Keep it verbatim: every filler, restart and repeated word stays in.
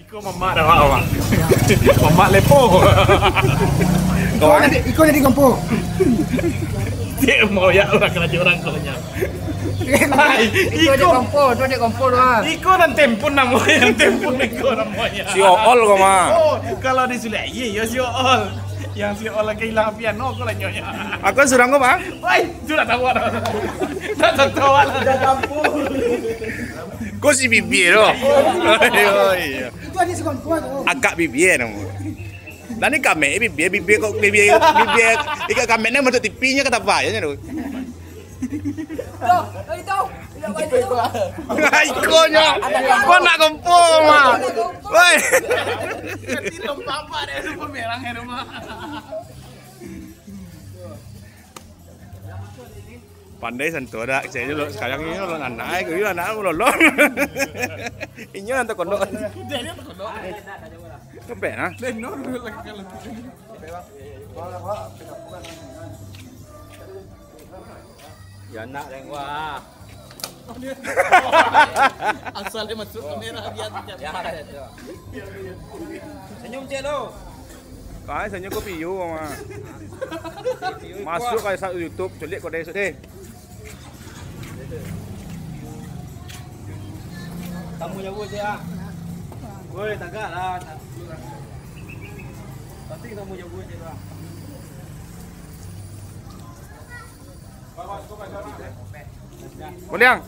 Ko mamak dah, Mak. Mamak lepo. Iko nan di, iko nan di kompo. Dia mau ya orang karajo orang kalau nyo. Hai, iko di iko. Kompo, tu di kompo tu, ah. Iko nan tempun namonyo, nan tempun iko namonyo. Si Ool ko, Mak. Oh, kalau di Sule Aia, yo si Ool. Yang si Ool lagi ilang piano ko lah nyo. Aku surang ko, Mak. Wai, tu dah tahu dah. Dah tahu lah. Ko si Bibia tu. Oh, iya. Itu ada sekumpulan tu. Agak Bibia namo. Lah ni kamek Bibia, Bibia kok Bibia, Bibia ikak kamek ni bentuk T V-nyo ka tapa yo nyo tu. Tuh, tuh, tuh. Ikonyo. Ko nak kompo, Mak. Woi. Kecil lompat apa deh, lupa merah ya rumah. Pandai santo dak, saya dulu sekarang ini lo anak, aku ini anak aku lolo. Inyo nan takondok. Dia dia takondok. Sampai nah. Lenor dulu lagi kalau. Ya nak lengwah. Asal dia masuk kamera biar. Ya, ya, ya. Senyum cek lo. Kai, senyum kopi yo, Mak. Masuk kai sa YouTube, culik kau deh, deh. Tamu jauh je ah. Woi, tagak lah. Tapi tamu jauh je lah. Boliang.